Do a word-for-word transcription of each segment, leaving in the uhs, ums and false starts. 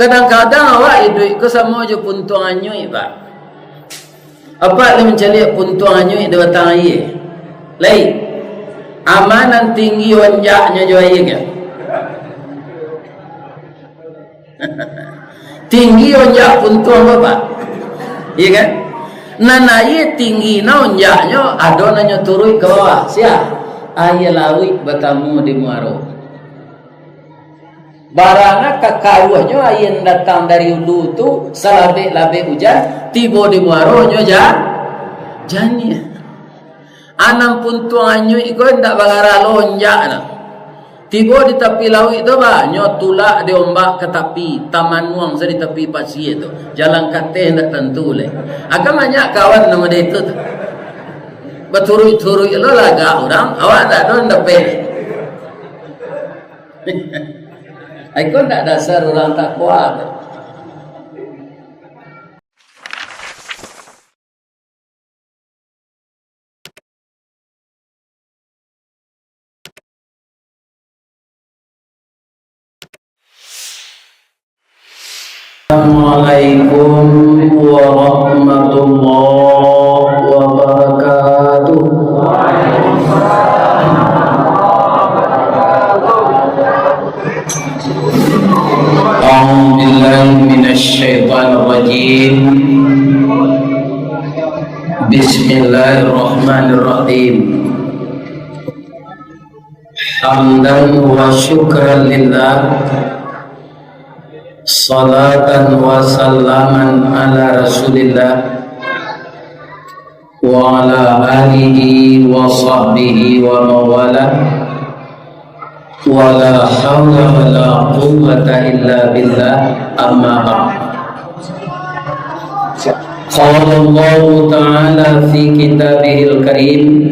Kadang-kadang awak iduik ko samo jo puntuang anyuik, Pak. Apak lai mancaliak puntuang anyuik di batang aia? Lai. A ma nan tinggi onjaknyo jo aia ko? Tinggi onjak puntuang ko, Pak. Iyo kan? Nan aia tinggi nan onjaknyo, ado nan nyo turuik ka bawah. Sia? Aia lauik batamu di muaro. Barang nan ka karuahnyo aia nan datang dari ulu tu, salabek-labek ujan, tibo di muaronyo ja-, janiah. A nan puntuang anyuik ko indak bangarah lo onjaknyo. Tibo di tapi lauik tu, bah, nyo tulak di ombak ka tapi, tamanuang sa di tapi pasia tu. Jalan kateh indak tantu lai. Akan banyak kawan nan model itu tu. Baturuik-turuik lo lagak urang, awak indak ado nan dapek. Iko ndak dasar urang takwa tu. Assalamualaikum warahmatullahi wabarakatuh. A'udzubillahi minasyaitonirrajim. Bismillahirrahmanirrahim. Hamdan wa syukran lillah. Salatan wa salaman ala Rasulillah, wa ala alihi wa sahbihi wa mawalah. Wa la haula wa la quwwata illa billah, amma ba'd. Qala Allahu ta'ala fi kitabihil karim,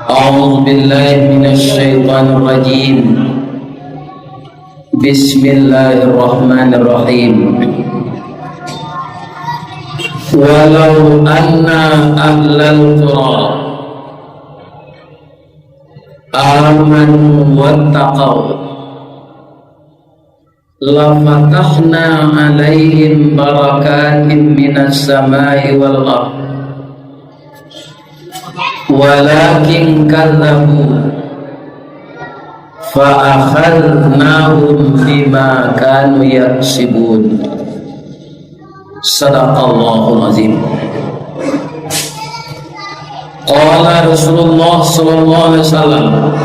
a'udzu billahi minasy syaithanir rajim. Bismillahirrahmanirrahim. Walau anna ahlal qura amanu wattaqau, lafatahna alaihim barakatim minas samai wal ard. Walakin kadzabu, fa akhadnahum bima kanu yaksibun. Sadaqallahul azim. Qala Rasulullah sallallahu alaihi wasallam,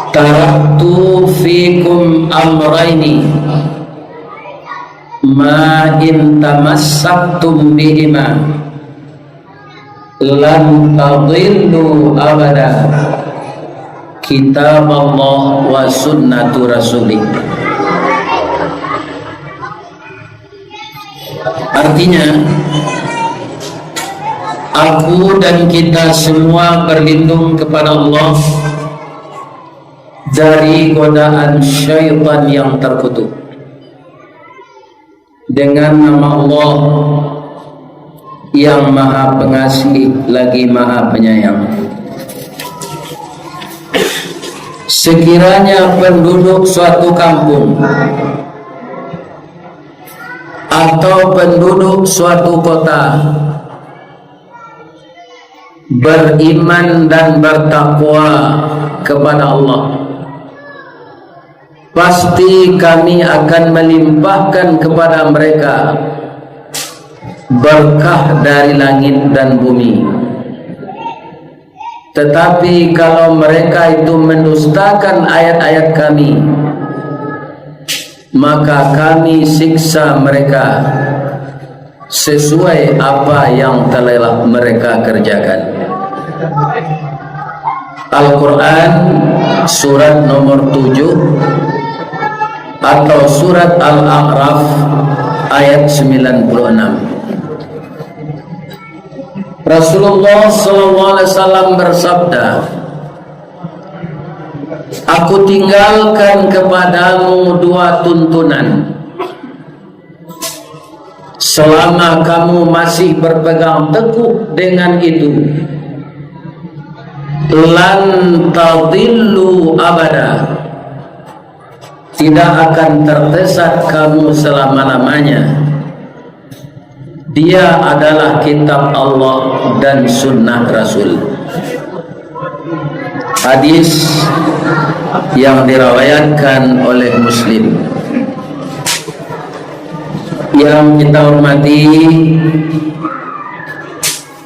"Taraktu fikum amraini, ma in tamassaktum bihima, lan tadillu abada, kitaballah wa sunnatu rasulih." Artinya, aku dan kita semua berlindung kepada Allah dari godaan syaitan yang terkutuk. Dengan nama Allah yang Maha Pengasih lagi Maha Penyayang. Sekiranya penduduk suatu kampung atau penduduk suatu kota beriman dan bertakwa kepada Allah, pasti Kami akan melimpahkan kepada mereka berkah dari langit dan bumi. Tetapi kalau mereka itu mendustakan ayat-ayat Kami, maka Kami siksa mereka sesuai apa yang telah mereka kerjakan. Al-Quran, surat nomor tujuh, atau surat Al-A'raf, ayat sembilan puluh enam. Rasulullah sallallahu alaihi wasallam bersabda, "Aku tinggalkan kepadamu dua tuntunan. Selama kamu masih berpegang teguh dengan itu, lan tadillu abada, Tidak akan tersesat kamu selama-lamanya. Dia adalah kitab Allah dan sunnah Rasul. Hadis yang dirawayatkan oleh Muslim. Yang kita hormati,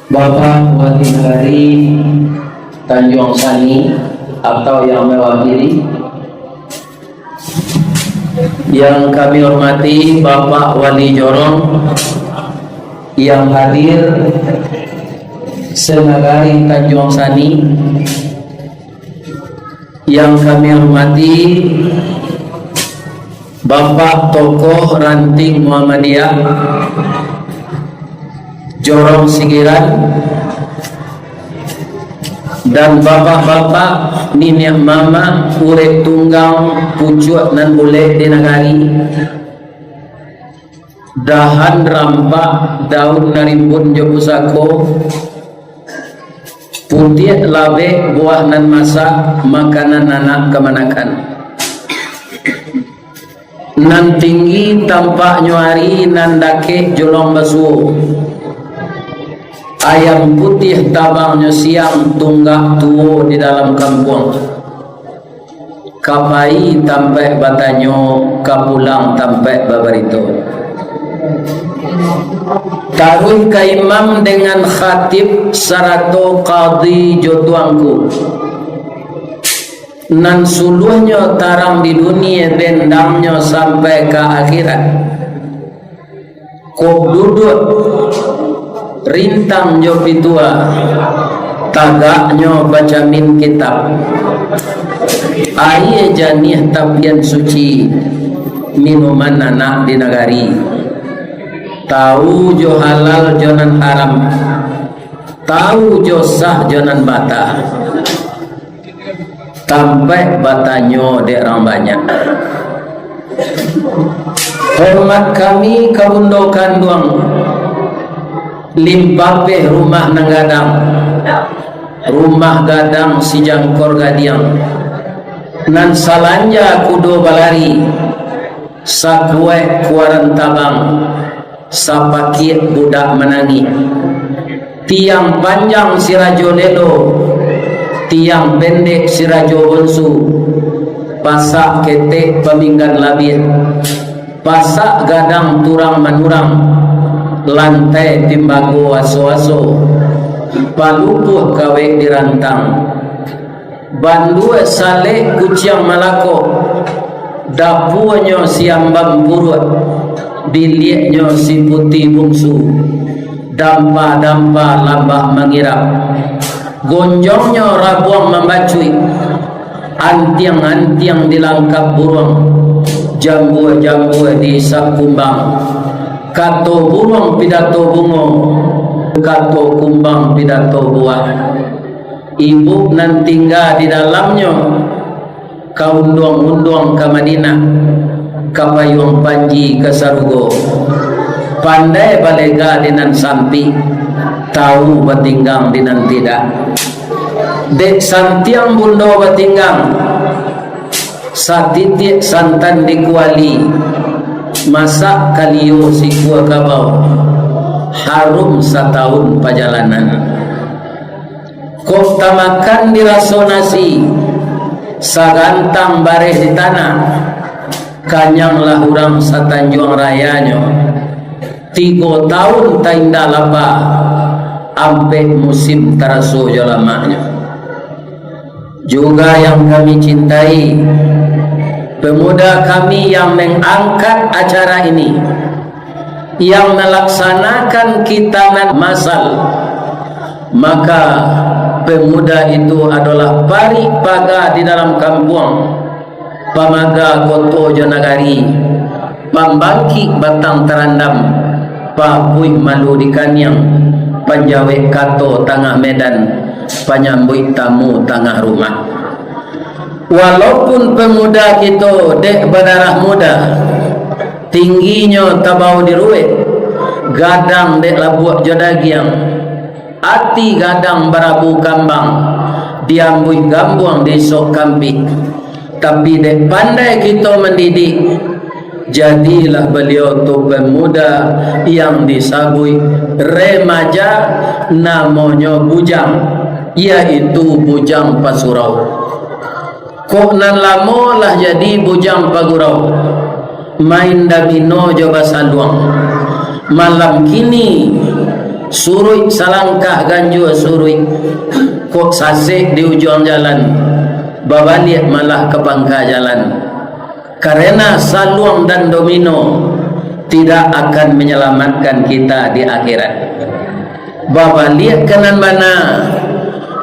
Bapak Wali Nagari Tanjuang Sani atau yang mewakili, yang kami hormati Bapak Wali Jorong yang hadir senagari Tanjuang Sani, yang kami hormati Bapak tokoh ranting Muhammadiyah Jorong Sigiran, dan bapak-bapak, niniak mamak, urek tunggang, pucuak nan bulek di nagari, dahan rampak, daun nan rimbun jo pusako, putiak labek, buah nan masak, makanan anak kamanakan. Nan tinggi tampaknyo ari, nan dakek jolong basuo. Ayam putiah tabangnyo siang, tunggak tuo di dalam kampuang. Ka pai tampaik batanyo, ka pulang tampaik babarito. Taruih ka imam dengan khatib sarato kadi jo tuangku. Nan suluahnyo tarang di dunie, bendangnyo sampai ka akhirat. Kok duduak rintang jo pitua, tagaknyo bacamin kitab. Aia janiah tapian suci, minuman anak di nagari. Tau jo halal jo nan haram, tau jo sah jo nan bata. Tampaik batanyo dek urang banyak. Hormat kami ka bundo kanduang, limpapeh rumah nan gadang, rumah gadang sijangkor gadiang, nan salanja kudo balari, sakuek kuaran tabang, sapakiak budak manangih. Tiang panjang si Rajo Lelo, tiang pendek si Rajo Bonsu, pasak ketek paminggan labiah, pasak gadang turang manurang, lantai timbago aso-aso, palupuah kawek dirantang. Bandua salek kuciang malakok, dapuanyo si ambam puruak, biliaknyo si puti bungsu, dampa-dampa lambak mangirap, gonjongnyo rabuang mambacuik, antiang-antiang dilangkap buruang, jambua-jambua diisap kumbang, kato buruang pidato bungo, kato kumbang pidato buah. Ibuk nan tingga di dalamnyo, ka unduang-unduang ka Madinah, ka payuang panji ka sarugo. Pandai balega di nan sampik, tau batinggang di nan tidak. Dek santiang bundo batinggang, satitiak santan di kuali, masak kalio sikua kabau, harum satahun pajalanan. Kok tamakan diraso nasi, sagantang bareh di tanah, kanyanglah urang satanjuang rayanyo. Tigo taun tainda lapa, ampek musim taraso jo lamaknyo. Juga yang kami cintai, pemuda kami yang mengangkat acara ini, yang melaksanakan khitanan masal, maka pemuda itu adalah parik paga di dalam kampuang, pamaga koto jo nagari, pambangkik batang tarandam, papuih malu di kaniang, panjawek kato tangah medan, panyambuik tamu tangah rumah. Walaupun pemuda kito dek badarah muda, tingginyo tabau diruek, gadang dek labuak jo dagiang, ati gadang barabu kambang, diambuih gambuang diisok kampik. Tapi dek pandai kito mandidik, jadilah baliau tu pemuda yang disabuik remaja, namonyo bujang, yaitu bujang pasurau. Kok nan lamo lah jadi bujang pagurau, main domino jo basaluang. Malam kini, suruik salangkah ganjua suruik, kok sasek di ujuang jalan, babaliak malah ka pangka jalan. Karena saluang dan domino tidak akan menyelamatkan kita di akhirat. Babaliak ka nan bana,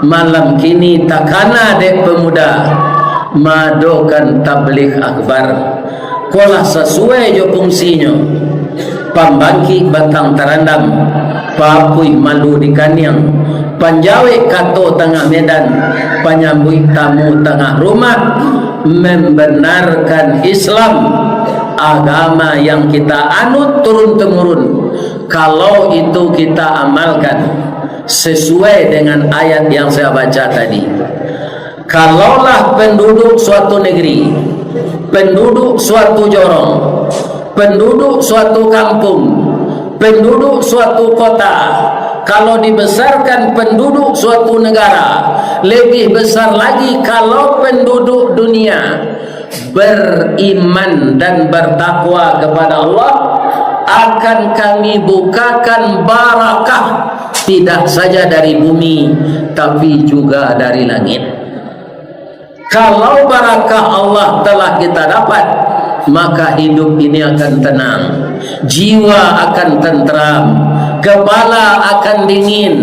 malam kini takana dek pemuda maadokan tabligh akbar. Ko lah sasuai jo fungsinyo, pambangkik batang tarandam, papuih malu di kaniang, panjawek kato tangah medan, panyambuik tamu tangah rumah, membenarkan Islam, agama yang kita anut turun-temurun. Kalau itu kita amalkan sesuai dengan ayat yang saya baca tadi, kalaulah penduduk suatu negeri, penduduk suatu jorong, penduduk suatu kampung, penduduk suatu kota, kalau dibesarkan penduduk suatu negara, lebih besar lagi kalau penduduk dunia beriman dan bertakwa kepada Allah, akan Kami bukakan barakah, tidak saja dari bumi, tapi juga dari langit. Kalau barakah Allah telah kita dapat, maka hidup ini akan tenang, jiwa akan tenteram, kepala akan dingin,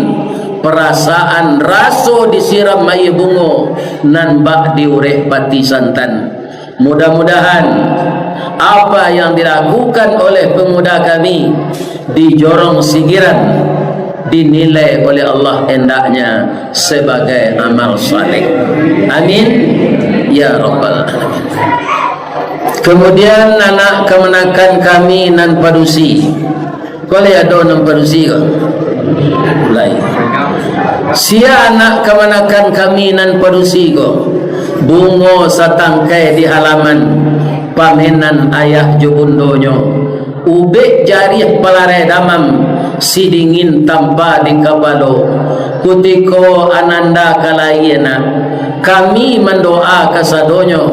perasaan raso disiram aia bungo, nan bak diurek pati santan. Mudah-mudahan apa yang dilakukan oleh pemuda kami di Jorong Sigiran dinilai oleh Allah endaknya sebagai amal saleh. Amin, ya rabbal alamin. Kemudian, anak kamanakan kami nan padusi, ko lai ado nan padusi ko? Lai. Sia anak kamanakan kami nan padusi ko, bungo satangkai di halaman, pamenan ayah jo bundonyo, ubek jariah palarai damam, sidingin tampa di kapalo. Kutiko ananda ka lahia nak, kami mandoa kasadonyo,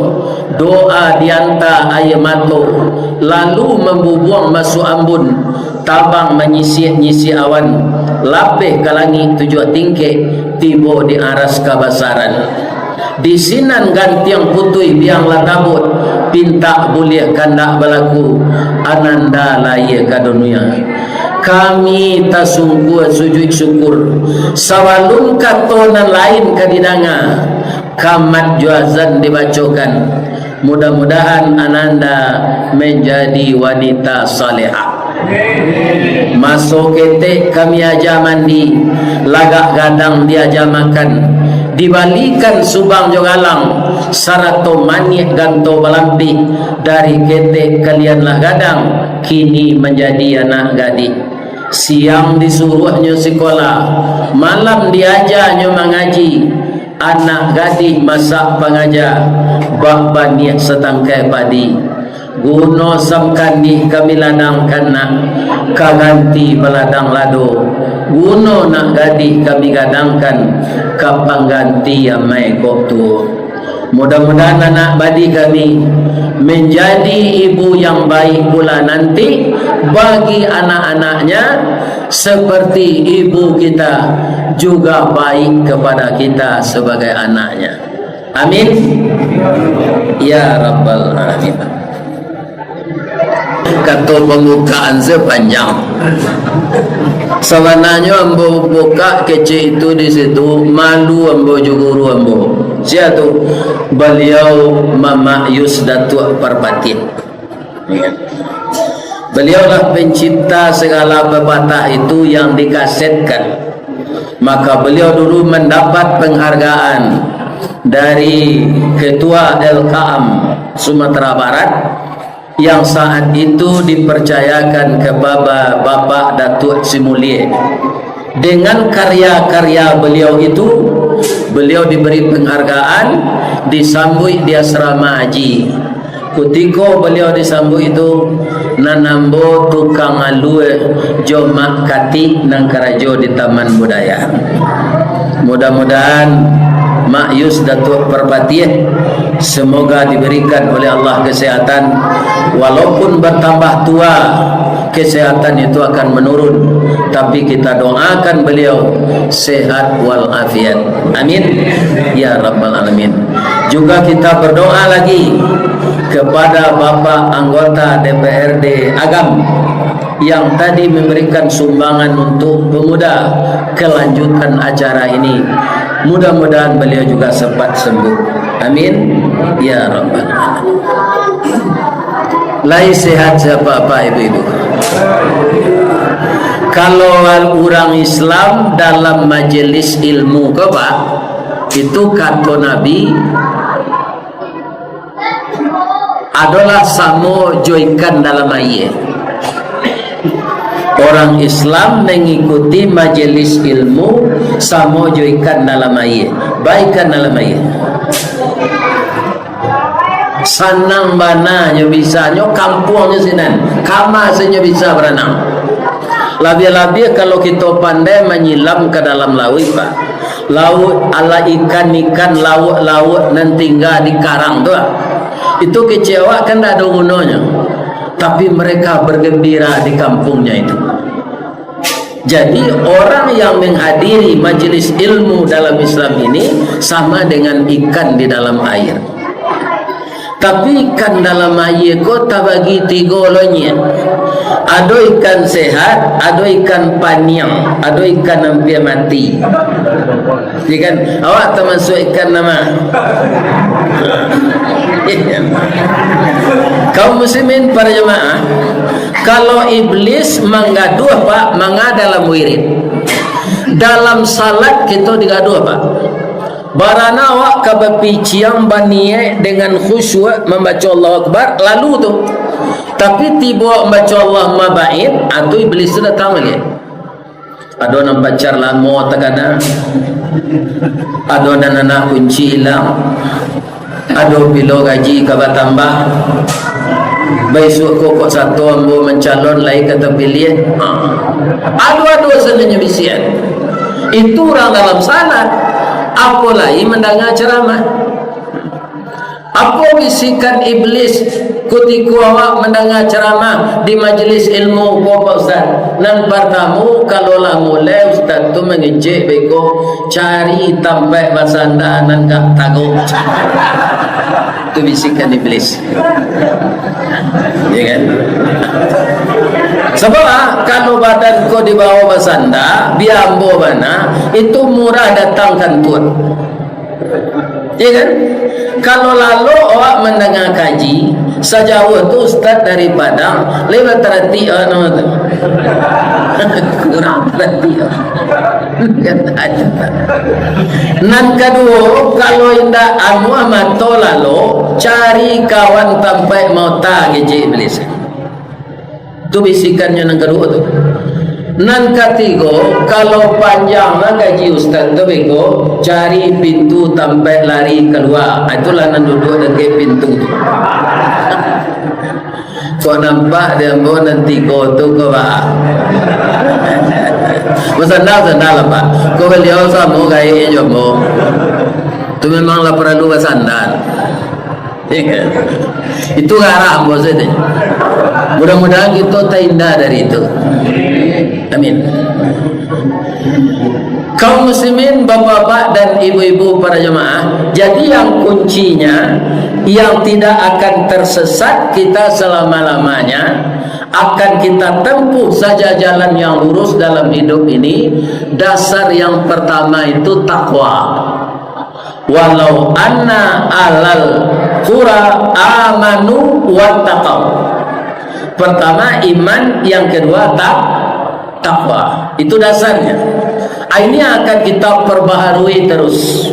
doa dianta aia mato, lalu mambubuang masuak ambun, tabang manyisiak-nyisiak awan, lapeh ka langik tujuah tingkek, tibo di aras kabasaran. Di sinan gantiang putuih biang lah tabuak, pintak buliah kandak balaku, ananda lahia ka dunia. Kami tasungkua sujuik syukur, sabalun kato nan lain ka didanga, kamat jo azan dibacokan. Mudah-mudahan ananda manjadi wanita salehah. Maso ketek kami aja mandi, lagak gadang diaja makan, dibalikan subang jo galang, sarato maniak ganto balampih, dari ketek kalian lah gadang, kini manjadi anak gadih. Siang disuruahnyo sikola, malam diajanyo mangaji. Anak gadih masak pangaja, bak baniah satangkai padi. Guno samkandih kami ladangkan nak, ka ganti baladang lado. Guno nak gadih kami gadangkan, ka pangganti amai kok tuo. Mudah-mudahan anak badi kami menjadi ibu yang baik pula nanti bagi anak-anaknya, seperti ibu kita juga baik kepada kita sebagai anaknya. Amin. Ya Rabbal Alamin. Kato pambukaan se panjang. Sabananyo ambo bukak kecek itu di situ, malu ambo jo guru ambo. Sia tu? Baliau Mamak Yus Datuak Parpatiah. Beliaulah pencipta segala pepatah itu yang dikasetkan. Maka beliau dulu mendapat penghargaan dari Ketua L K A M Sumatera Barat, yang saat itu dipercayakan kepada Bapak Datuk Simulie. Dengan karya-karya beliau itu, beliau diberi penghargaan Disambuik di asrama haji. Kutiko baliau disambuik tu, nan ambo tukang alua jo mak katik nan karajo di Taman Budaya. Mudah-mudahan Mak Yus Datuak Parpatiah, semoga diberikan oleh Allah kesehatan. Walaupun bertambah tua, kesehatan itu akan menurun, tapi kita doakan beliau sehat walafiat. Amin ya rabbal alamin. Juga kita berdoa lagi kepada Bapak Anggota D P R D Agam yang tadi memberikan sumbangan untuk pemuda kelanjutan acara ini. Mudah-mudahan beliau juga cepat sembuh. Amin ya rabbal alamin. Lai sehat siapa-apa, ibu-ibu? Kalau urang Islam dalam majelis ilmu ko, Pak, itu kato Nabi, adolah samo jo ikan dalam aia. Orang Islam mangikuti majelis ilmu samo jo ikan dalam aia. Ba ikan dalam aia. Sanang bana nyo bisa, nyo kampuang nyo sinan, kama se nyo bisa baranang. Labiah-labiah kalau kito pandai manyilam ka dalam lauik, Pak. Lauik, alah ikan-ikan, lauak-lauak nan tingga di karang tu, Pak. Itu kecek awak kan ndak ado gunonyo. Tapi mereka bergembira di kampuangnya itu. Jadi, orang yang menghadiri majelis ilmu dalam Islam ini sama dengan ikan di dalam air. Tapi ikan dalam aia ko tabagi tigo lo nyo. Ado ikan sehat, ado ikan paniang, ado ikan ampia mati. Ya kan? Awak tamasuak ikan nan ma? Kaum muslimin para jamaah, kalau iblis manggaduah, Pak, manga dalam wirid. Dalam salat kito digaduah, Pak. Barana awak ka bapiciang baniaik dengan khusyuk mambaco Allahu Akbar, lalu tu. Tapi tibo mambaco Allahumma ba'id, ah, tu iblis tu datang baliak. Ado nan pacar lamo takana. Ado nan anak kunci ilang. Ado pilo gaji ka batambah. Baisuak ko kok sato ambo mancalon lai ka tapiliah. Ha. Ado-ado sajo nyo bisiak. Itu urang dalam salat. Apo lai mandanga caramah. Apo bisikan iblis kutiko awak mandanga caramah di majelis ilmu ko, Pak Ustaz? Nan partamo, kalau lah mulai ustaz tu mangecek beko, cari tampek basanda nan agak taguah. Tu bisikan iblis. Ya kan? Sabab, ah, kalau badan ko dibawa basanda, bia ambo bana, itu murah datang kantua. Ya kan? Kalau lalu awak mandanga kaji, sajauah tu ustaz dari Padang, lewat tarati, ah, nama tu. Kurang tarati, ah. Nan kaduo, kalau indak amuah mato lalu, cari kawan tampek mauta kecek iblis. Tu bisikannyo nan kaduo tu. Nan katigo, kalau panjang lah gaji ustaz tu beko, cari pintu tampek lari kalua. Ah, itulah nan duduak dakek pintu tu. Kok nampak di ambo nan tigo tu ko, Pak? Basanda-sanda lah, Pak. Ko baliau samo gaek jo ambo. Tu memang lah paralu basanda. Itu garah ambo sajo. Mudah-mudahan kito tahinda dari itu. Amin. Kaum muslimin, bapak-bapak dan ibu-ibu para jemaah, jadi yang kuncinya, yang tidak akan tersesat kita selama-lamanya, akan kita tempuh saja jalan yang lurus dalam hidup ini, dasar yang pertama itu takwa. Walau anna ahlal qura amanu wattaqau. Pertama iman, yang kedua tak-, takwa. Itu dasarnya. Ah, ini yang akan kita perbaharui terus.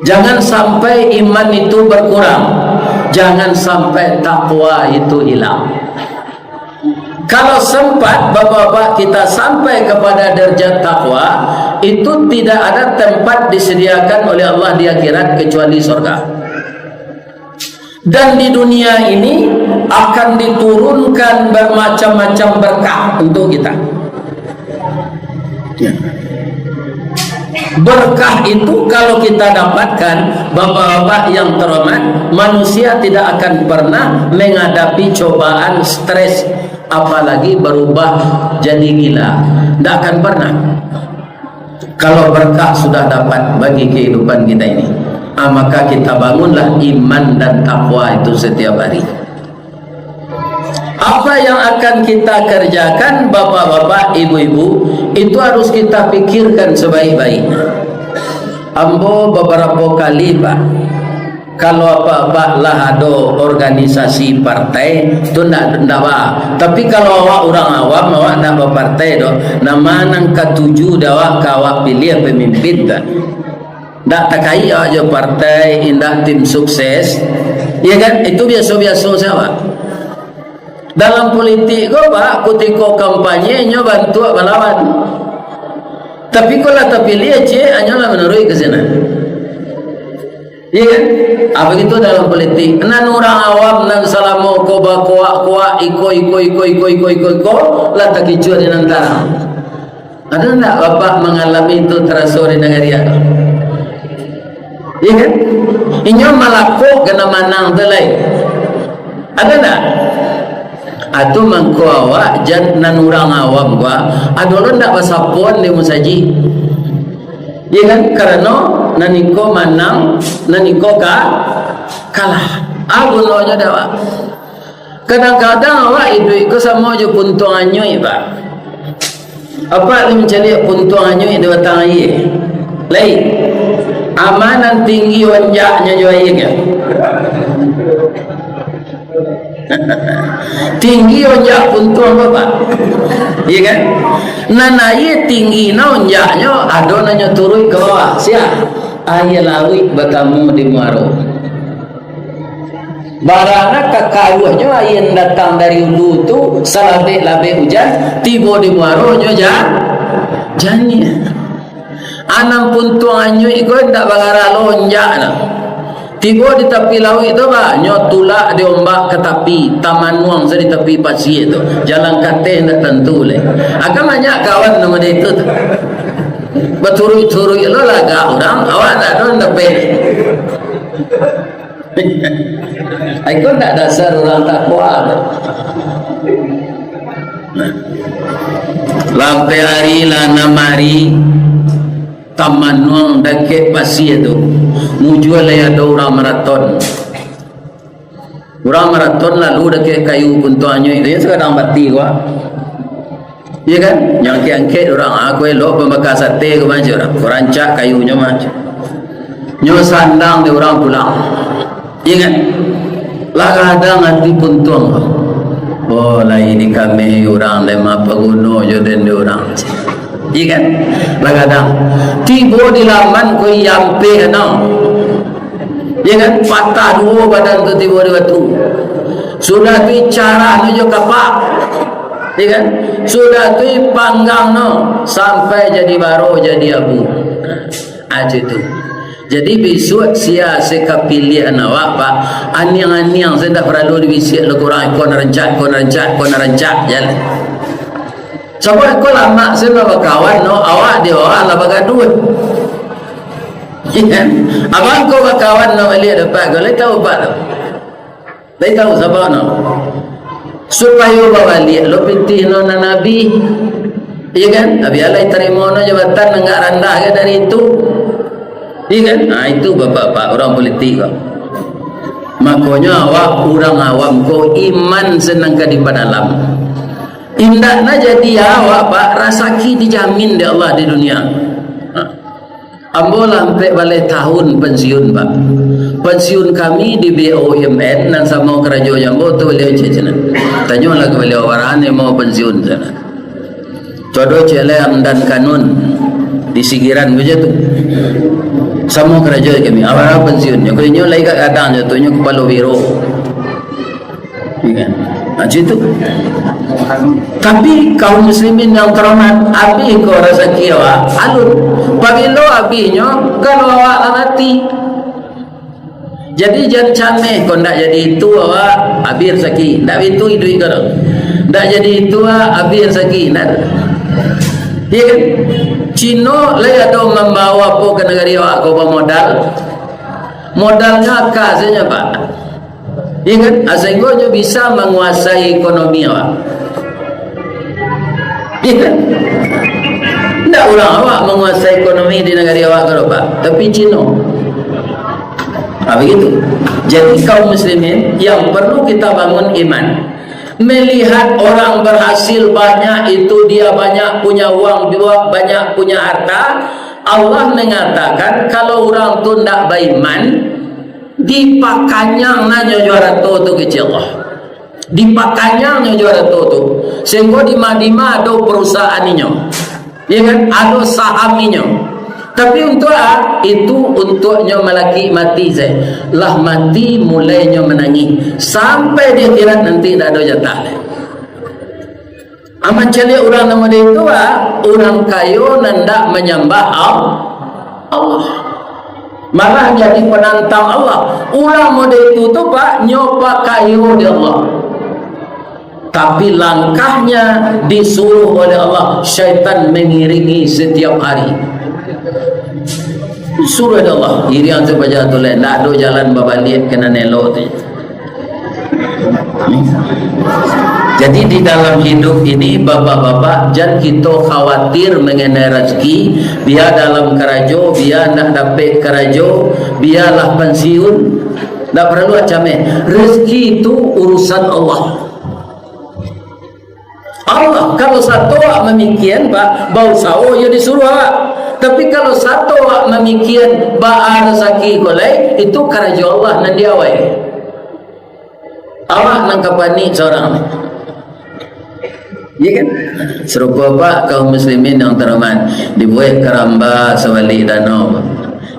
Jangan sampai iman itu berkurang. Jangan sampai takwa itu hilang. Kalau sempat, Bapak-bapak, kita sampai kepada derajat takwa, itu tidak ada tempat disediakan oleh Allah di akhirat kecuali surga. Dan di dunia ini akan diturunkan bermacam-macam berkah untuk kita. Ya. Berkah itu kalau kita dapatkan, Bapak-bapak yang terhormat, manusia tidak akan pernah menghadapi cobaan, stres, apalagi berubah jadi gila. Tidak akan pernah. Kalau berkah sudah dapat bagi kehidupan kita ini, ah, maka kita bangunlah iman dan takwa itu setiap hari. Apa yang akan kita kerjakan, bapak-bapak, ibu-ibu, itu harus kita pikirkan sebaik-baik. Ambo beberapa kali, Pak, kalau apak-apak lah ado organisasi partai, tu ndak, ndak ba. Tapi kalau awak urang awam, awak ndak bapartai doh. Nama nan katuju dek awak ka awak piliah pemimpin tu? Ndak takait awak jo partai, indak tim sukses. Iya kan? Itu biaso-biaso sajo, Pak. Dalam politik ko, Pak, kutiko kampanye, inyo bantuak balawan. Tapi kok lah tapiliah, ciek, hanyo lah manuruik ka sinan. Iya kan? Ah, begitu dalam politik. Nan urang awam nan salamo ko bakoak-koak, iko, iko, iko, iko, iko, iko, iko, lah takicuah di nan tarang. Ado ndak bapak mangalami itu taraso di nagari ado? Iya kan? Inyo malakok ka nan manang tu lai. Ado ndak? Atu mangko awak jan nan urang awam ko, ado lo ndak basapoan di musajik. Iya kan? Karano nan iko manang, nan iko ka-, kalah. Ah, gunonyo dek awak. Kadang-kadang awak iduik ko samo jo puntuang anyuik, Pak. Apak lai mancaliak puntuang anyuik di batang aia? Lai. A ma nan tinggi onjaknyo jo aia ko? Tinggi onjak puntuang ko, Pak. Iya kan? Nan aia tinggi na onjaknyo, ado nan nyo turuik ka bawah. Sia? Aia lauik batamu di muaro. Barana kakaruahnyo aia datang dari ulu tu, salabek-labek ujan, tibo di muaro nyo ja-, janiah. A nan puntuang anyuik ko indak bagarah lo onjak nah. Tibo di tapi lauik tu, bah, nyo tulak di ombak ka tapi, tamanuang sa di tapi pasia tu. Jalan kateh indak tantu lai. Akan banyak kawan nan model itu tu. Baturuik-turuik lo lagak urang, awak ndak ado nan dapek. Iko ndak dasar urang takwa tu. Nah. Lah ampek ari, lah anam ari, tamanuang dakek pasia tu. Mujua lai ado urang maraton. Urang maraton lalu dakek kayu puntuang anyuik tu, yo sakadang bati ko. Iya kan? Nyo angkek-angkek urang, ah, ko elok pambaka sate ko mah, cak urang. Ko rancak kayunyo mah, cak. Nyo sandang dek urang pulang. Iya kan? Lah gadang ati puntuang ko. Oh, lai dikameh urang, lai ma paguno jo den dek urang. Iya kan? Lah gadang. Tibo di laman ko, iyo ampeh anam. Iya kan? Patah duo badan tu tibo di batu. Sudah tu carah no jo kapak. Iya kan? Sudah tu panggang no sampai jadi baro, jadi abu. Ah, cak itu. Jadi, bisuak sia se kapiliahan awak, Pak. Aniang-aniang se ndak paralu dibisiak lo ka urang, ko nan rancak, ko nan rancak, ko nan rancak, jan. Sabab ko lamak se lah bakawan no, awak di awak lah bagaduah. Iya kan? Abang ko bakawan no baliak dapat ko, lai tahu, Pak, tu. Lai tahu sabab no. Supayo babaliak lo pitih no nan abih. Iya kan? Abih alai tarimo no jabatan nan agak randah ka dari itu. Iya kan? Nah, itu bapak-bapak urang politik ko. Makonyo awak urang awam ko iman se nan ka dipadalam. Indak na jadi awak, Pak, rasaki dijamin dek Allah di dunia. Nah. Ambo lah ampek baleh tahun pensiun, Pak. Pensiun kami di B U M N nan samo karajo jo ambo tu, baliau cek sinan. Tanyolah ka baliau, awak bara nan mau pensiun sinan. Tu ado cek lai Amdan Kanun di Sigiran ko cak tu. Samo karajo jo kami, awak bara pensiun. Nyo ko inyo lai ka gadang cak tu, nyo kapalo biro. Iya kan? Macam itu. Tapi kaum muslimin yang terhormat, abih ko rasaki awak, alun. Pabilo abihnyo, kalau awak lah mati. Jadi jan cameh ko, ndak jadi itu awak, abih rasaki. Ndak itu iduik ko. Ndak jadi itu awak, abih rasaki. Ndak. Iya kan? Cino lai ado mambawa apo ka nagari awak ko bamodal. Modalnyo aka sajo, Pak. Iya kan? Ah, sehingga nyo bisa manguasai ekonomi awak. Iya kan? Ndak urang awak manguasai ekonomi di nagari awak ko, Pak, tapi Cino. Ah, begitu. Jadi kaum muslimin, yang perlu kita bangun iman. Melihat orang berhasil banyak, itu dia banyak punya uang, dia banyak punya harta. Allah mengatakan, kalau urang tu ndak baiman, dipakanyang nyo jo arato tu kecek Allah. Dipakanyang nyo jo arato tu. Sehingga di ma-, di ma ado perusahaan inyo. Ya kan? Ado saham inyo. Tapi untuak a-, itu untuak nyo malaki mati sajo. Lah mati, mulai nyo manangih. Sampai di akhirat nanti ndak ado jatah lai. Ah, mancaliak urang nan model itu, ah, urang kayo nan ndak manyambah Al-, Allah. Malah jadi penantang Allah. Urang model itu tu, Pak, nyo pakayo di Allah. Tapi langkahnya disuruh oleh Allah, syaitan mengiringi setiap hari. Suruh dek Allah, iriang tu paja tu lai, ndak ado jalan babaliak ka nan elok tu. Jadi di dalam hidup ini, bapak-bapak, jan kito khawatir mengenai rezeki, bia dalam karajo, bia ndak dapek karajo, bialah pensiun, ndak paralu cameh. Rezeki itu urusan Allah. Allah, kalau sato awak mamikian, Pak, bausaho iyo disuruah awak. Tapi kalau sato awak mamikian, baa rasaki ko lai, itu karajo Allah nan di awai. Awak nan ka panik sorang. Ya kan? Sarupo, Pak, kaum muslimin yang terhormat, dibuek karamba sabalik danau.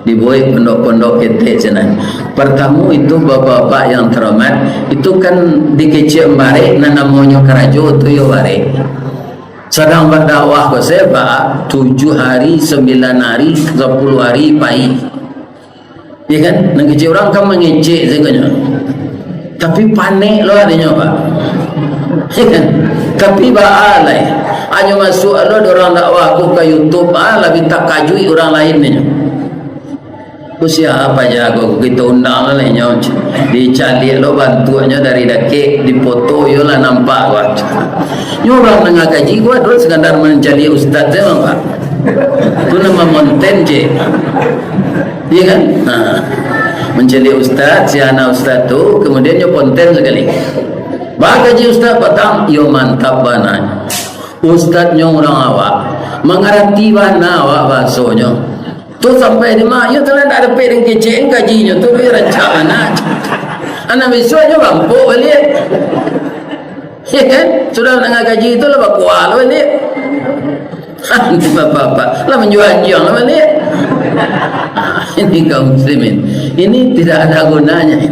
Dibuek pondok-pondok ketek sinan. Partamo itu, bapak-bapak yang terhormat, itu kan dikecek barek, nan namonyo karajo tu yo barek. Sadang badakwah ko sajo, Pak, tujuh hari, sembilan hari, sapuluh hari pai. Ya kan? Nan kecek urang kan mangecek sajo nyo. Tapi panek lo adinyo, Pak. Ya kan? Tapi baa lai. Hanyo masuak lo dek urang dakwah ko ka YouTube, ah, labiah takajuik urang lain nyo. Ko sia paja ko, kito undang lah inyo. Dicaliak lo bantuaknyo dari dakek, dipoto yo lah nampak ko. Nyo urang nangah kaji ko ado sakadar mancaliak ustaz sajo, Pak. Tu namo monten je. Iya kan? Nah, mancaliak ustaz, si anak ustaz tu, kemudian nyo ponten sakali. Bakaji ustaz patang, yo mantap bana. Ustaz nyo urang awak, mangarati bana awak bahasonyo. Tu sampai di ma, iyo tu lah ndak dapek den kecek kajinyo tu, yo rancak bana. Anak bisuak nyo bampuk baliak. Ya kan? Sudah nangah kaji tu lah bakuah lah baliak. Ini bapak-bapak, lah manjual anjiang lah baliak. Ini kaum muslimin. Ini tidak ada gunanya ini.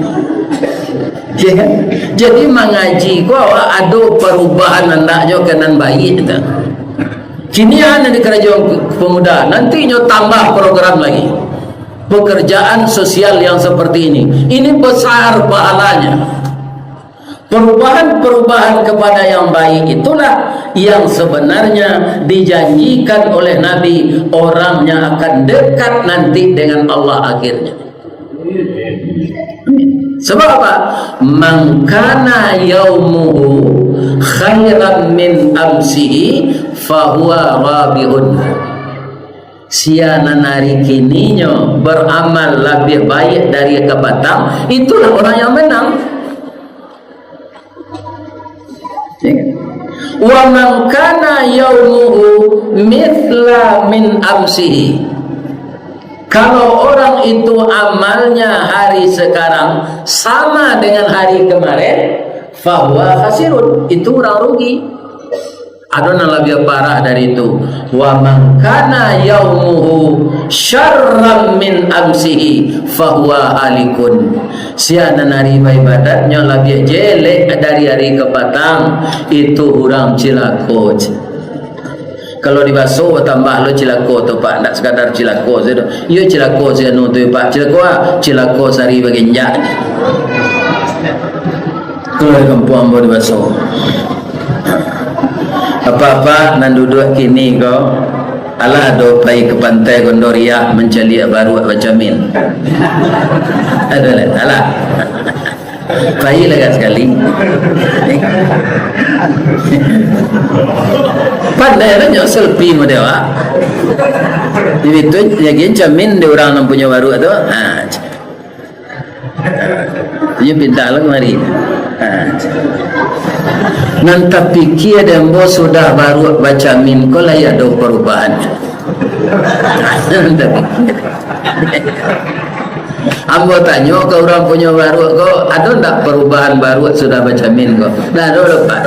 Ya kan? Jadi mangaji ko awak ado parubahan andaknyo ka nan baiak tu. Kini anak di karajo pemuda, nanti nyo tambah program lagi. Pekerjaan sosial yang seperti ini, ini besar pahalanya. Perubahan-perubahan kepada yang baik itulah yang sebenarnya dijanjikan oleh Nabi, orang yang akan dekat nanti dengan Allah akhirnya. Sebab apa? "Man kana yaumuhu khairan min amsihi fahuwa rabihun." Sia nan ari kininyo baramal labiah baiak dari kapatang, itulah orang yang menang. Ya kan? "Wa man kana yaumuhu mithla min amsihi." Kalau orang itu amalnya hari sekarang sama dengan hari kemarin, fahuwa khasirun, itu orang rugi. Ado nan labiah parah dari itu. "Wa man kana yaumuhu syarran min amsihi fahuwa halikun." Sia nan ari baibadatnyo labiah jelek dari ari kapatang, itu urang cilako. Kalau dibaso, batambah lo cilako tu, Pak. Ndak sakadar cilako sajo. Iyo cilako si anu tu, Pak. Cilako ah, cilako sari baginjak. Kalau di kampuang ambo dibaso. Apak-apak nan duduak kini ko, alah ado pai ka pantai Gondoriah mancaliak baruak bacamin. Ado lah, alah. Pai lah sakali. Pandai lah nyo selfie model awak. Jadi tu, yakin camin di urang nan punyo baruak tu. Ha. Iyo pinta lah kamari. Ha. Nan tapikia dek ambo sudah baruak bacamin ko lai ado parubahan. Ambo tanyo ka urang punyo baruak ko, ado ndak parubahan baruak sudah bacamin ko? Ndak ado doh, Pak.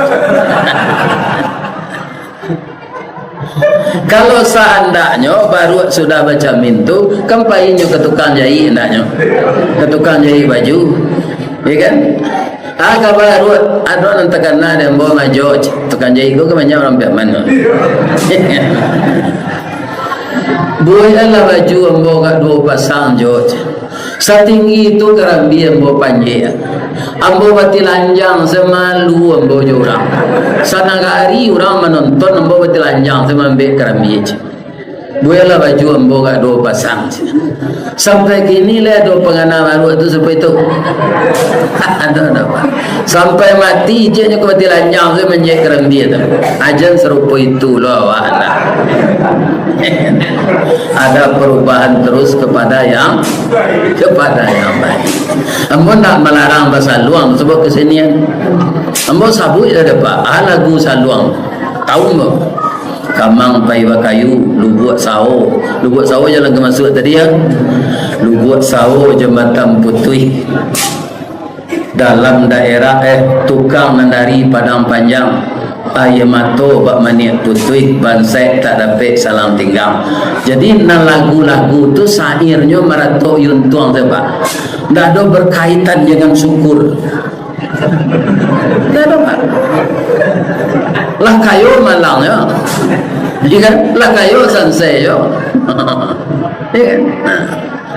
Kalau saandaknyo baruak sudah bacamin tu, kan painyo ka tukang jahik andaknyo. Ka tukang jahik baju. Ya kan? Ah, ka baruak, ado nan takana dek ambo majo, tukang jahik ko kan banyak urang Piaman tu. Bueklah baju ambo agak duo pasang jo. Satinggi itu karambia ambo panjek. Ambo batilanjang samalu ambo jo urang. Sanagari urang manonton ambo batilanjang samambek karambia. Bueklah baju ambo agak duo pasang. Sampai kini lai ado pangana baruak tu sampai tu. Ado, ado. Sampai mati, ijeknyo ka batilanjang tu manjek karambia tu. Ajan sarupo itu lo awak dah. Ada perubahan terus kepada yang, kepada yang baik. Ambo ndak malarang basaluang, sebab kesenian. Ambo sabuik dah dapat, ah, lagu saluang. Tahu ambo? Kamang pai bakayu, lubuak sawo. Lubuak sawo jalan ka masuak tadi, ya. Lubuak sawo jambatan putuih. Dalam daerah, eh, tukang nan dari Padang Panjang, aia mato bak maniak putuih, bansaik tak dapek salang tinggang. Jadi, nan lagu-lagu tu syairnyo maratok untuang tu, Pak. Ndak ado berkaitan dengan syukur. Ndak ado, Pak. Lah kayo malang, yo. Iya kan? Lah kayo sansai, yo. Iya kan? Nah.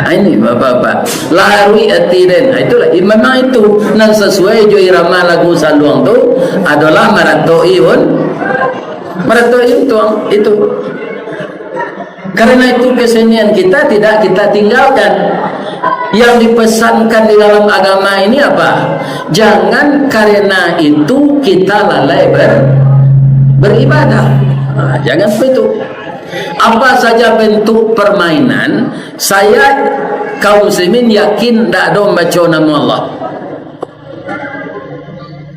Ah, ini, Bapak-bapak. Laruik ati den. Ah, itulah. I-, memang itu nan sasuai jo irama lagu saluang tu adolah maratok-i un-, maratok-i untuang. Itu. Karena itu kesenian kita tidak kita tinggalkan. Yang dipesankan di dalam agama ini apa? Jangan karena itu kita lalai ber-, beribadah. Nah, jangan seperti itu. Apa saja bentuk permainan, saya, kaum muslimin, yakin ndak ado mambaco namo Allah.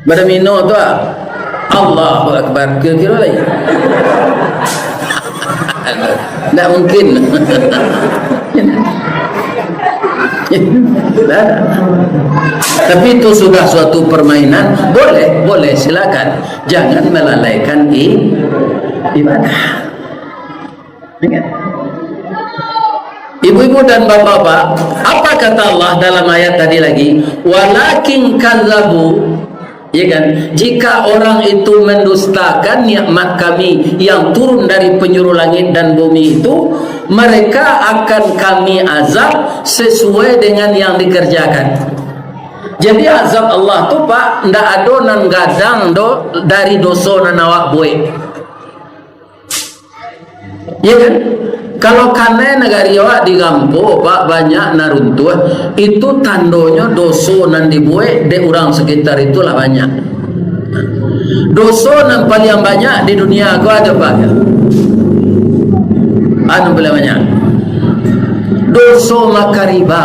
Badomino tu, ah, Allahu Akbar, kiro-kiro lai. Ndak mungkin. Ndak. Tapi itu sudah suatu permainan, boleh, boleh, silakan. Jangan melalaikan i-, ibadah. Ingat. Ibu-ibu dan bapak-bapak, apa kata Allah dalam ayat tadi lagi? "Walakin kadzabu," ya kan? Jika orang itu mendustakan nikmat Kami yang turun dari penjuru langit dan bumi itu, mereka akan Kami azab sesuai dengan yang dikerjakan. Jadi azab Allah tu, Pak, ndak ado nan gadang do dari doso nan awak buek. Ya kan? Kalau kanai nagari awak digampo, Pak, banyak nan runtuah, itu tandonyo doso nan dibuek dek urang sekitar itu lah banyak. Doso nan paliang banyak di dunia ko ado, Pak? Anu paliang banyak. Doso makan riba.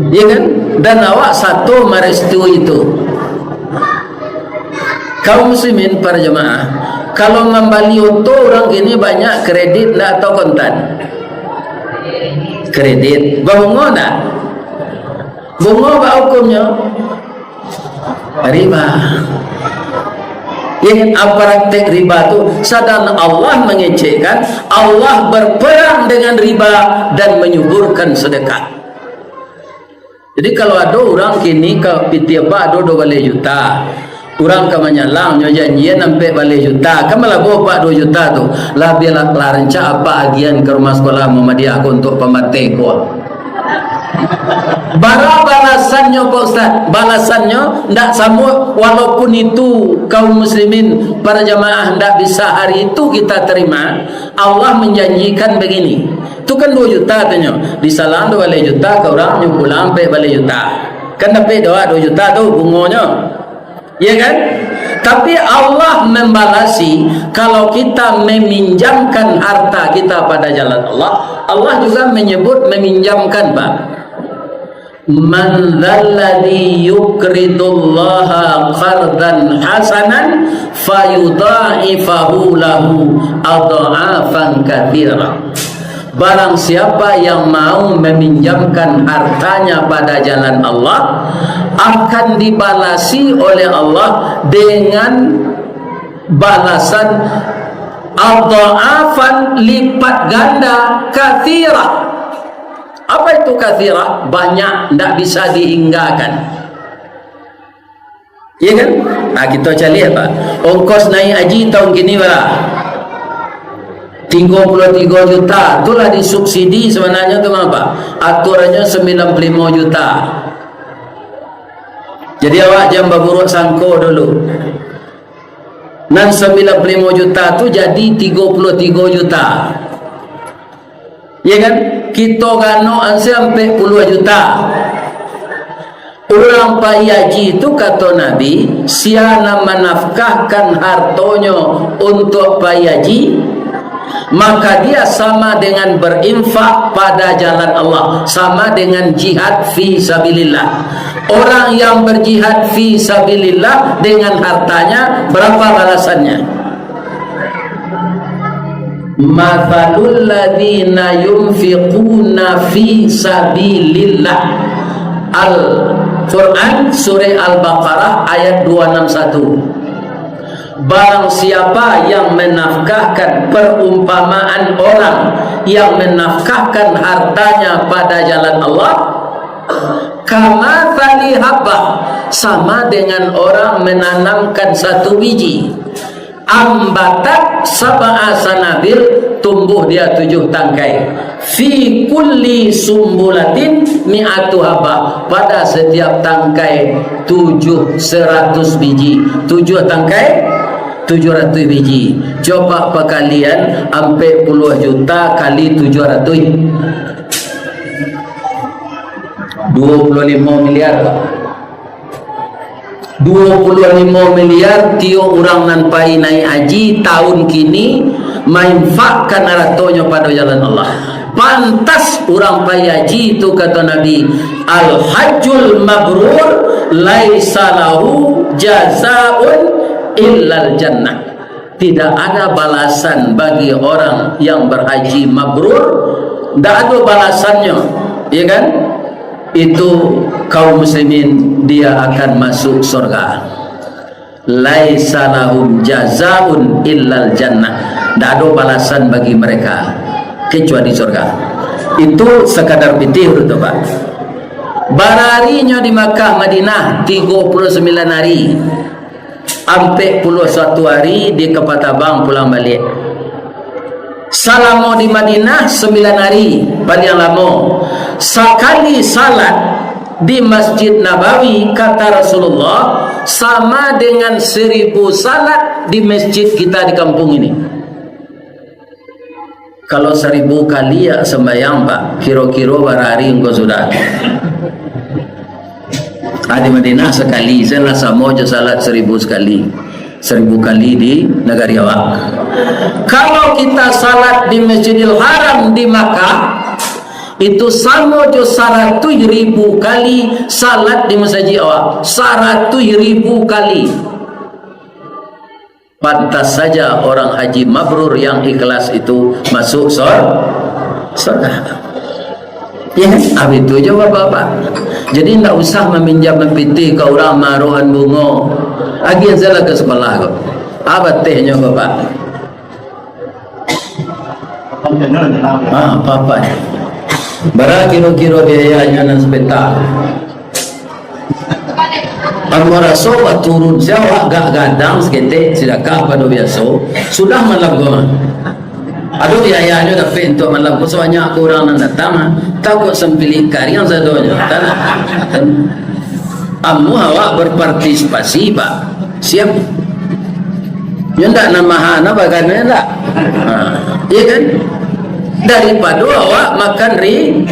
Ya kan? Dan awak sato marestui itu. Kaum muslimin, para jamaah, kalau mambali oto urang kini banyak kredit ndak atau kontan? Kredit. Babungo ndak? Bungo baa hukumnyo? Riba. Ya kan? Praktek riba tu, sadang Allah mangecekkan, Allah berperang dengan riba dan menyuburkan sedekah. Jadi, kalau ado urang kini ka pitih apak ado duo baleh juta, urang ka manyalang, nyo janjian ampek baleh juta, kan malabo apak duo juta tu, lah bialah, lah rancak apak agiahan ka rumah sekolah Muhammadiyah ko untuak pambantai ko. Bara balasannyo, Pak Ustaz? Balasannyo ndak samo, walaupun itu kaum muslimin, para jamaah, ndak bisa hari itu kita terima, Allah menjanjikan begini. Tu kan duo juta tu nyo, disalang duo baleh juta ka urang, nyo pulang ampek baleh juta. Kan dapek doa duo juta tu bungonyo. Ya kan? Tapi Allah membalasi, kalau kita meminjamkan harta kita pada jalan Allah, Allah juga menyebut meminjamkan, Pak. "Man dzalladzi yuqridullaha qardan hasanan fayudha'ifahu lahu adh'afan katsirah." Barang siapa yang mau meminjamkan hartanya pada jalan Allah, akan dibalasi oleh Allah dengan balasan adh'afan, lipat ganda, katsirah. Apa itu katsirah? Banyak, ndak bisa dihinggakan. Ya kan? Nah, kita caliak, Pak. Ongkos naik haji tahun kini bara? Tigo puluah tigo juta. Itulah disubsidi sebenarnya tu, Pak. Aturannya sembilan puluh lima juta. Jadi, awak jan baburuak sangko dulu. Nan sembilan puluh lima juta tu jadi tigo puluah tigo juta. Ya kan? Kito ganok an se ampek puluah juta. Urang pai haji tu, kato Nabi, sia nan manafkahkan hartonyo untuak pai haji, maka dia sama dengan berinfak pada jalan Allah, sama dengan jihad fi sabilillah. Orang yang berjihad fi sabilillah dengan hartanya, berapa balasannya? "Matsalul ladzina yunfiquna fi sabilillah." Al-Quran, Surah Al-Baqarah, ayat dua enam satu. Barang siapa yang menafkahkan, perumpamaan orang yang menafkahkan hartanya pada jalan Allah, kamatsali habbah, sama dengan orang menanamkan satu biji. Ambatat sab'a sanabil, tumbuh dia tujuh tangkai. Fi kulli sumbulatin mi'atu habbah, pada setiap tangkai tujuh, seratus biji. Tujuh tangkai, tujuh ratus biji. Coba pakalian, ampek puluah juta kali tujuh ratus. Dua puluah limo miliar, Pak. Dua puluah limo miliar tiok urang nan pai naik haji tahun kini mainfakkan aratonyo pado jalan Allah. Pantas urang pai haji tu, kato Nabi, "Al-hajjul mabrur laisa lahu jazaun illal jannah." Tidak ada balasan bagi orang yang berhaji mabrur, ndak ado balasannyo, ya kan? Itu kaum muslimin, dia akan masuk surga. "Laisa lahum jazaun illal jannah." Ndak ado balasan bagi mereka kecuali surga. Itu sekadar pitih tu, Pak. Bararinyo di Makkah Madinah, tigo puluah sambilan hari. Ampek puluah satu hari di Kapatabang pulang baliak. Salamo di Madinah sambilan hari, paliang lamo. Sakali salat di Masjid Nabawi, kata Rasulullah, sama dengan seribu salat di masjid kita di kampung ini. Kalau saribu kali ya sambayang, Pak, kiro-kiro bara hari engkau sudah? Ah, di Madinah sakali, salah samo jo salat saribu sakali. Saribu kali di nagari awak. Kalau kita salat di Masjidil Haram di Makkah, itu samo jo saratuih ribu kali salat di masajid awak. Saratuih ribu kali. Pantas saja orang haji mabrur yang ikhlas itu masuk sor-, surga. Ya kan? Ah, itu je, Bapak-bapak. Jadi, ndak usah maminjam mapitih ka urang marohan bungo. Agiah sajolah ka sekolah ko. Apa tehnyo ko, Pak? Ah, apa-apa. Bara kiro-kiro biayanyo nan sapetak? Ambo raso, wak turun siya, wak agak gadang saketek, sidakah pado biaso, sudah malam ko. Ado biayanyo dapek untuak malam ko, sabanyak ko urang nan datang, ah. Takuik sampilik kariang sadonyo. Tanang. Amuah awak berpartisipasi, Pak. Siap. Yo ndak nan maha, nah, bagana ndak? Ha, iya kan? Daripado awak makan ri-,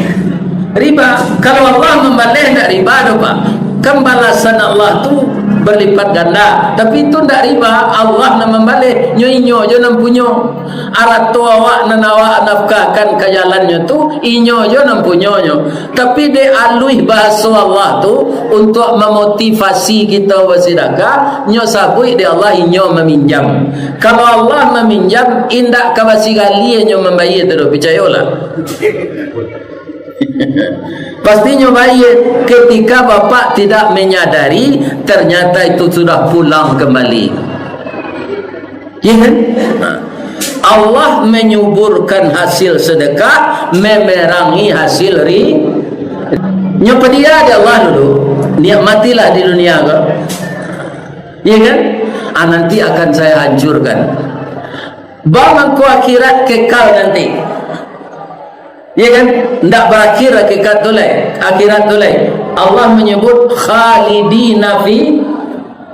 riba. Kalau Allah mambaleh, ndak riba doh, Pak. Kan balasan Allah tu berlipat ganda. Tapi itu ndak riba, Allah nan mambaleh. Nyo inyo jo nan punyo. Arato awak nan awak nafkahkan ka jalannyo tu, inyo jo nan punyonyo. Tapi dek aluih bahaso Allah tu, untuak mamotivasi kito basidakah, nyo sabuik dek Allah inyo maminjam. Kalau Allah maminjam, indak ka basigali nyo mambayia tu doh, picayolah. Pastinyo bayia, ketika bapak tidak menyadari, ternyata itu sudah pulang kembali. Ya kan? Nah, Allah menyuburkan hasil sedekah, memerangi hasil ri-, nyo padia dek Allah dulu. Nikmatilah di dunia ko. Ya kan? Ah, nanti akan saya hancurkan. Ba mangko akhirat kekal nanti. Ya kan? Ndak barakhir akhirat tu lai. Akhirat tu lai. Allah menyebut khalidina fi,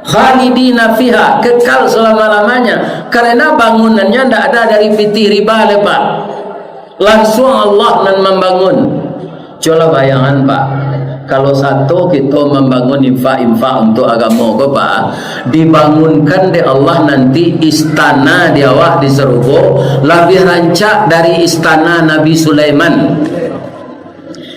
khalidina fiha, kekal selama-lamanya. Karena bangunannya ndak ada dari pitih riba lai, Pak. Langsung Allah nan mambangun. Cubolah bayangan, Pak. Kalau sato kito mambangun infak-infak untuak agamo ko, Pak, dibangunkan dek Allah nanti istana di awak di sarugo, labiah rancak dari istana Nabi Sulaiman.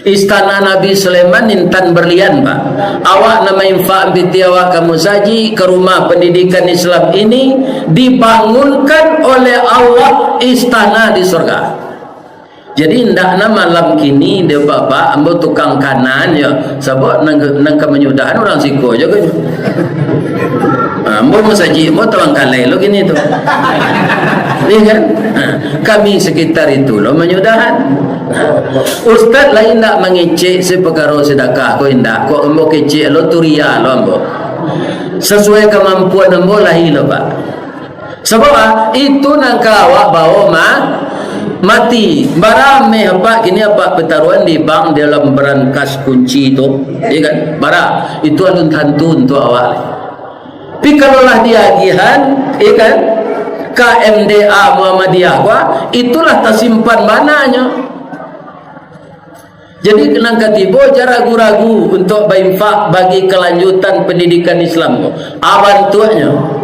Istana Nabi Sulaiman intan berlian, Pak. Awak nan mainfak pitih awak ka musajik, ka rumah pendidikan Islam ini, dibangunkan oleh Allah istana di surga. Jadi, ndak nan malam kini, dek Bapak, ambo tukang kanan, yo. Sabab nan, nan ka manyudahan urang siko jo ko. Ha, ambo masajik, ambo tabangkalai lo kini tu. Iya kan? Ha, kami sekitar itu lo manyudahan. Ha, ustaz lain ndak mangecek si pakaro sedekah ko, indak. Kok ambo kecek lo, tu riya lo ambo. Sasuai kamampuan ambo lai lo, Pak. Sabab, ah, itu nan ka awak bawo ma-, mati. Bara meh apak kini apak pataruahan di bank dalam brankas kunci tu, iya kan? Bara, itu alun tantu untuak awak. Tapi kalau lah diagihan, iya kan? Ka M D A Muhammadiyah ko, itulah tasimpan bananyo. Jadi, nan katibo, jan ragu-ragu untuak bainfak bagi kalanjutan pandidikan Islam ko. A bantuaknyo.